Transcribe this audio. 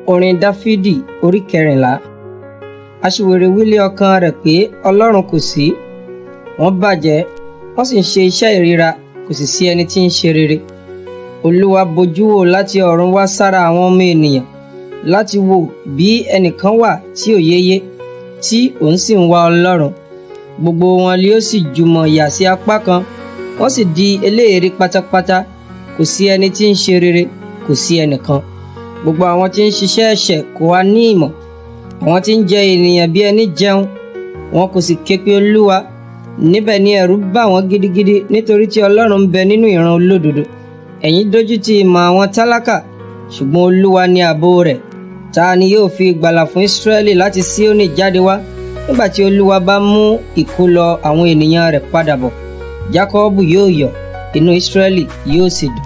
Orin Dáfídì orí 14. Aṣiwèrè wí lé ọkàn rẹ̀ pé Ọlọ́run kò sí. Wọ́n bàjẹ́, wọ́n sì ń ṣe iṣẹ́ ìríra, kò sì sí ẹni tí ń ṣe rere. Olúwa bojú wò láti ọ̀run wá sára àwọn ọmọ ènìyàn láti wò bí ẹnìkan wà tí òye yé, tí òun sì ń wá Ọlọ́run. Gbogbo wọn ni ó sì jùmọ̀ yà sí apá kan, wọ́n sì di eléèérí pátápátá. Kò sí ẹni tí ń ṣe rere, kò sí ẹnìkan. Gbogbo àwọn tí ń ṣiṣẹ́ ẹ̀ṣẹ̀ kò wá ní ìmọ̀. Àwọn tí ń jẹ ènìyàn bí ẹni jẹun, wọn kò sì ké pe Olúwa. Níbẹ̀ ni ẹ̀rù bà wọ́n gidigidi nítorí tí Ọlọ́run ń bẹ nínú ìran olódodo. Ẹ̀yin dójú ti ìmọ̀ àwọn tálákà, ṣùgbọ́n Olúwa ni ààbò rẹ̀. Ta ni yóò fi ìgbàlà fún Ísírẹ́lì láti Síónì jáde wá nígbà tí Olúwa bá mú ìkólọ àwọn ènìyàn rẹ̀ padà bọ̀? Jákọ́bù yóò yọ̀, inú Ísírẹ́lì yóò sì dùn.